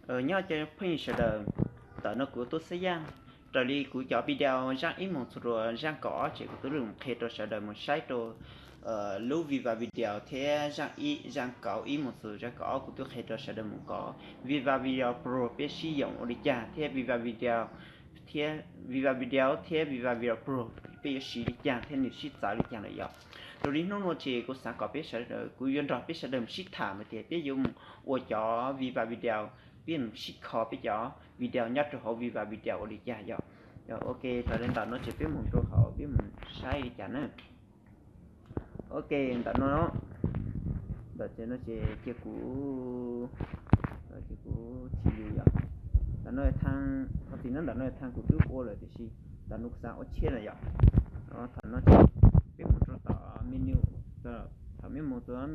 Nyob zoo phooj ywg sawv daws, ntawm no kuv Tub Xab Yaj. Raws li kuv cov video zaaj ib moos txug rua zaaj kaum ob ces kuv tub lug qhia rua sawv daws moog saib rua lub Viva Video thiab zaaj ib, zaaj kaum ib moos txug zaaj kaum ob kuv tub qhia rua sawv daws moog kov Viva Video Pro peb sib yoom ua li cas thiab Viva Video, Viva Video thiab Viva Video Pro peb yuav siv li cas thiab nws sib txawv li cas lawm yom. Raws li hnub nuav ces kuv xaav kom peb sawv daws, kuv yuav nrog peb sawv daws moog sib tham mas tias peb yuav moog ua cov Viva Video, peb moog sib kho peb cov video nyob rua hauv Viva Video ua li cas yom. Ok, raws li ntawm no ces peb moog rua hauv peb moog saib li cas na. Ok, ntawm no, ntawm no ces cia kuv, cia kuv tsis yus yom. Ntawm no thaaj, thaum txiv no ntawm no thaaj kuv twb ua lawm tiam sis ntawm no kuv xaav ua tshiab na yom. Thaum no ces peb moog rua tom menu, thaum mej moog rua,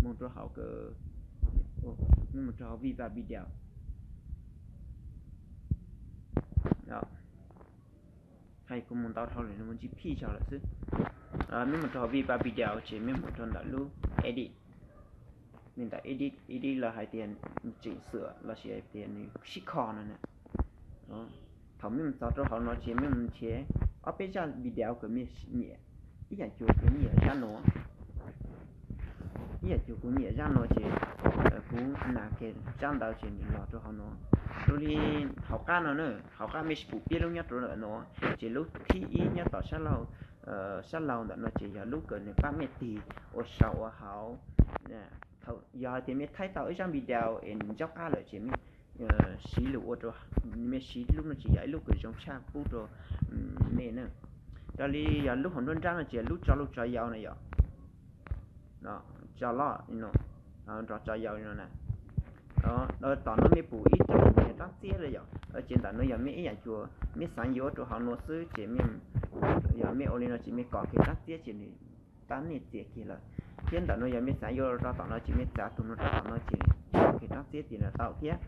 moog rua hauv, mej moog rua hauv Viva Video. Hais kuv moog ntau dhau lawm, moog ntsis phij zog lawm xwb. Mej moog rua hauv Viva Video ces mej moog rua ntawm lub edit, mej ntawm edit, edit los hais tias tseem xwm lossis hais tias nws sib kho no na. Thaum mej moog txog rua hauv no ces mej moog nrhiav ob peb zaaj video kws mej nyiam, ib yaam cuag kuv nyiam zaaj no, ib yaam cuag kuv nyiam zaaj no ces kuv nas kiag zaaj ntawd ces nws los rua hauv no. Raws li hauv qab no na, hauv qab mej pum peb lub nyob rua ntawm no, ces lub thib ib nyob tom sab laug, sab laug ntawm no ces yog lub kws nws pab mej tig ua sau ua hauv. Yog hais tias mej thaij tau ib zaaj video es nws ntsaub qab lawm ces mej siv lug ua rua, mej siv lub no ces yog ib lub kws zoo tshaj pub rua mej na. Raws li yog lub hauv nruab nrab no ces lub tso loj tso yau na yom. Tso loj no, nrov tso yau no na. Tom no mej pum ib raab txiab lawm yom, ces ntawm no yog mej ib yaam cuag mej xaav yuav rua hauv no xwb ces mej, yog mej ua li no ces mej kov kiag raab txiab ces nws pab mej txiav kiag lawm. Thiab ntawm no yog mej xaav yuav rau tom no ces mej txav tug no rau tom no ces kov kiag raab txiab ces nws tau thiab.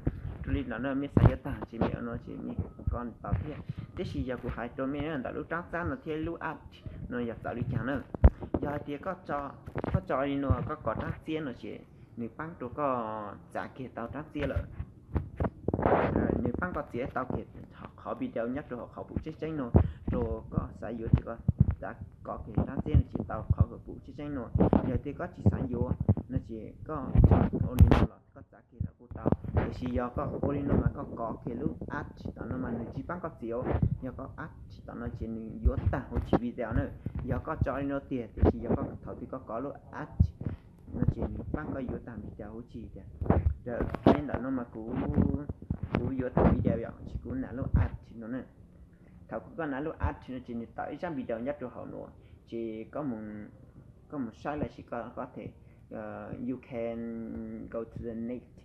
Raws li ntawm no mej xaav yuav taag ces mej ua no ces mej kov tau thiab. Tab sis yog kuv hais rua mej ntawm lub raab txab no thiab lub app no yog txawv li caag na. Yog hais tias koj tso li no koj kov raab txiab no ces nws paab rua koj txav kiag tau raab txiab lawm. Nws paab koj txiav tau kiag qhov video nyob rua hauv qhov pum tseeb tseeb no, rua koj xav yuav ces koj txav kov kiag raab txiab no ces tau qhov pum tseeb tseeb no. Yog tias koj tsis xav yuav no ces koj ua li no los koj txav kiag los kuj tau, tiam sis yog koj ua li no mas koj kov kiag lub app tom no mas nws tsis paab koj txiav. Yog koj app tom no ces nws yuav taag huv tsis video na. Yog koj tso li no tiag, tiam sis yog koj thaum twg koj kov lub app no ces nws paab koj yuav taag video huv tsis tiag. Raws li ntawm no mas kuv, kuv yuav taag video yom, ces kuv nam lub app no na. Thaum koj nam lub app no ces nws tawm ib zaaj video nyob rua hauv no, ces koj moog saib lossis koj, koj the, you can go to the next,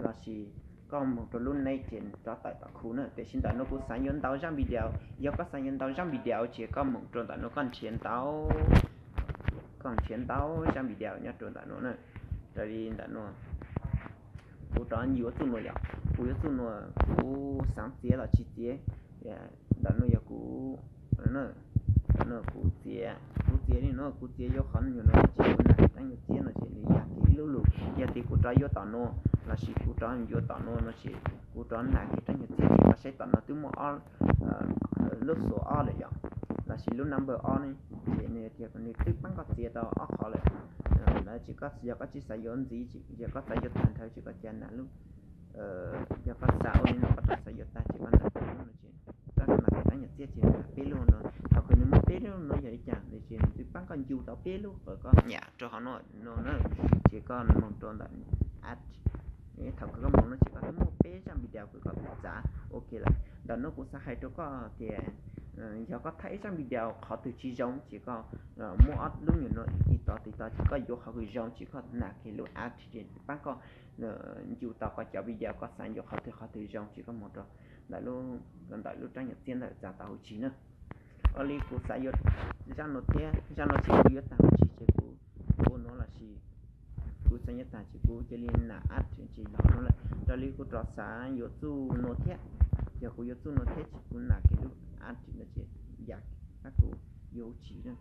lossis koj moog rua lub next ces rov tawm tom khu na. Tiam sis ntawm no kuv xaav yuav ntau zaaj video. Yog koj xaav yuav ntau zaaj video ces koj moog rua ntawm no koj nrhiav ntau, koj nrhiav ntau zaaj video nyob rua ntawm no na. Raws li ntawm no kuv rov yuav txuj no yom, kuv yuav txuj no, kuv xaav txiav los tsis txiav. Ntawm no yog kuv, ntawm no kuv txiav, kuv txiav li no, kuv txiav yuav qhov nyuam no ces kuv nam raab nyuam txiab no ces nws yog ib lub lug. Yog tias kuv rov yuav tom no, lossis kuv rov yuav tom no no ces kuv rov nam kiag raab nyuam txiab ces koj saib tom no twb muaj ob, lub xuas ob lawm yom, lossis lub number ob ne, ces nws tias nws twb paab koj txiav tau ob qhov lawm. Lawm ces koj, yog koj tsis xav yuav ntxiv, yog koj xav yuav taag nrho ces koj ca nam lub, yog koj xav ua li no koj rov xav yuav taag ces koj nam peb lub no ces, koj nam kiag raab nyuam txiab ces nam peb lub no. Thaum kws nws muaj peb lub no yog li cas ces nws twb paab koj ncu tau peb lub kws koj nyam rua hauv no, no na, ces koj moog rua ntawm app. Thaum kws koj moog no ces koj muaj peb zaaj video kws koj txav ok lawm. Ntawm no kuv xav hais rua koj tias yog koj thaij ib zaaj video qhov twg tsis zoo ces koj muab ob lub nyuam no tiv tov tiv tov ces koj yuav qhov kws zoo ces koj nam kiag lub app ces paab koj ncu tau koj cov video koj xav yuav qhov twg qhov twg zoo ces koj moog rua ntawm lub, ntawm lub raab nyuam txiab ntawd txav tau huv tsis na. Ua li kuv xav yuav zaaj no thiab, zaaj no ces kuv yuav taag huv tsis ces kuv ua no lossis kuv xav yuav taag ces kuv cia li nam app ces los no lawm. Raws li kuv rov xav yuav txuj no thiab, yog kuv yuav txuj no thiab ces kuv nam kiag lub app no ces yam paab kuv yuav huv tsis na,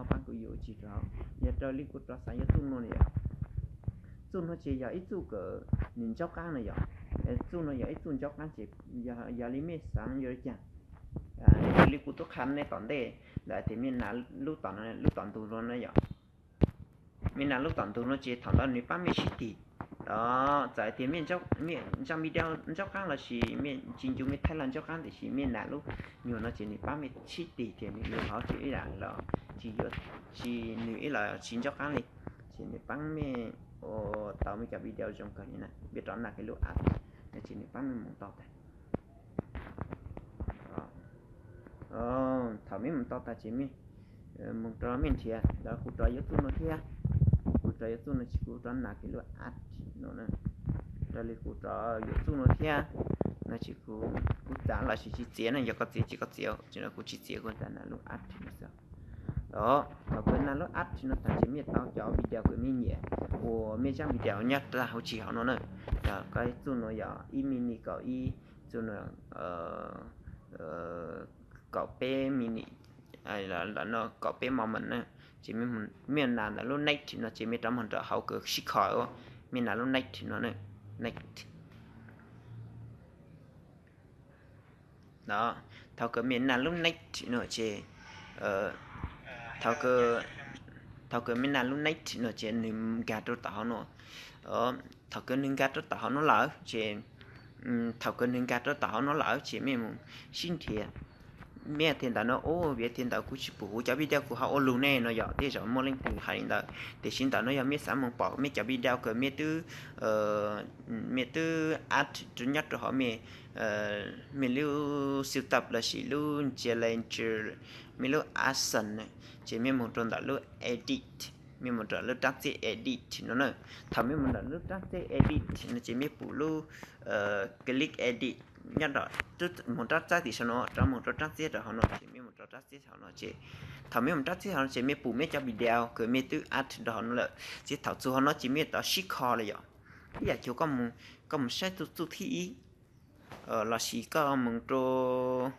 paab kuv yuav huv tsis rau. Yog raws li kuv rov xav yuav txuj no na yom. Txuj no ces yog ib txuj kws nws ntsaub qaab na yom. Txuj no yog ib txuj ntsob qaab ces yog li mej xaav yuav li cas, li kuv tub qha nej tom ntej ntawd tias mej nas lub tom, lub tom ntug no na yom. Mej nas lub tom ntug no ces thaum ntawd nws paab mej sib tig. Txawm tias mej zaaj video ntsob qaab lossis mej tsis ncu mej thaij laj ntsob qaab tiam sis mej nas lub nyuag no ces nws paab mej sib tig ces nws yuav hov tsis ib yam los tsis yuav, tsis nws ib los tsis ntsob qaab li, ces nws paab mej ua tau mej cov video zoo kawg li na. Mej rov nas kiag lub app no ces nws paab mej moog tau tag. Thaum mej moog tau tag ces mej moog rau mej nrhiav, lawv kuv rov yuav txuj no thiab, kuv rov yuav txuj no ces kuv rov nas kiag lub app no, raws li kuv rov yuav txuj no thiab no ces kuv, kuv txav lossis tsis txiav ne, yog koj txiav ces koj txiav, tsis no kuv tsis txiav, kuv txav nas lub app no xwb. Thaum kawg nas lub app no tag ces mej tau cov video kws mej nyiam uas mej zaaj video nyob rau hauv tsis hauv no na. Koj txuj no yog ib minute kaum ib, txuj no kaum peb minute, no kaum peb moment na, ces mej nas ntawm lub next no ces mej rov moog rau hauv kws sib kho, mej nas lub next no, next. Thaum kawg mej nas lub next no ces, thaum kawg mej nas lub next no ces nws nkag rau tom hauv no. Thaum kawg nws nkag rau tom hauv no lawm ces, thaum kawg nws nkag rau tom hauv no lawm ces mej moog sib nrhiav. Mej tias ntawm no, vim tias ntawd kuv tsis pum kuv cov video kuv ho ua lug ne no yom, tej zaum muaj leej twg hais li ntawd. Tiam sis ntawm no yog mej xav moog pom mej cov video kws mej twb, mej twb add rau nyob rau hauv mej, mej lub setup lossis lub challenger, mej lub action, ces mej moog rau ntawm lub edit, mej moog rau lub rab txeb edit no na. Thaum mej moog ntawm lub rab txeb edit no ces mej pum lub click edit nyob rau, moog rab txeb tim saum no, rov moog rau rab txeb rau hauv no ces mej moog rau rab txeb hauv no ces, thaum mej moog rab txeb hauv no ces mej pum mej cov video kws mej twb add rau hauv no lawm. Ces thaum txug hauv no ces mej tau sib kho lawm yom. Ib yam cuag koj moog saib txuj, txuj thib ib lossis koj moog rau,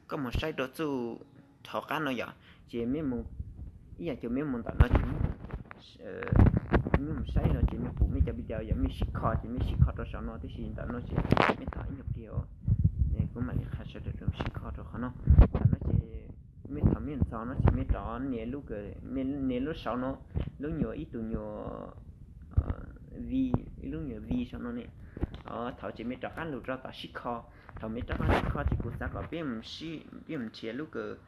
koj moog saib rau txuj hauv qab no yom, ces mej moog, ib yam cuag mej moog ntawm no ces mej moog saib no ces mej pum mej cov video yog mej sib kho ces mej sib kho rau saum no, tiam sis ntawm no ces mej thov ib nyuag pliag, kuv mam li qha sawv daws rau sib kho rau qhov no. Ntawm no ces mej thaum mej txog no ces mej rov nias lub, nias lub saum no, lub nyuag ib tug nyuag V, ib lub nyuag V saum no ne. Thaum ces mej rov qab lug rau tom sib kho. Thaum mej rov qab sib kho ces kuv xav kom peb, peb mus nrhiav lub kws,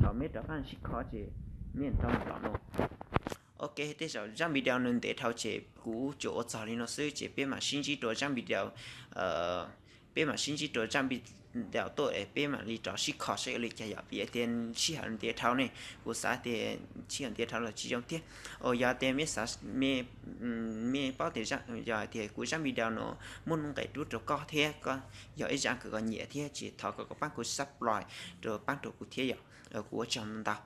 thaum mej rov qab sib kho ces mej tau los no. Ok, tej zaum zaaj video nws ntev dhau ces kuv tsuas ua txog li no xwb ces peb mam sib ntsib rau zaaj video, peb mam sib ntsib rau zaaj video tuaj es peb mam li rov sib kho saib ua li cas yom. Vim tias sij hawm ntev dhau ne, kuv xav tias sij hawm ntev dhau los tsis zoo thiab. Yog tias mej xav, mej paub tias yog tias kuv zaaj video no muaj nuj nqes dua rau koj thiab koj yog ib zaaj kws koj nyiam thiab ces thov koj paab kuv subscribe rau, paab rau kuv thiab yom. Kuv ua tsaug ntau.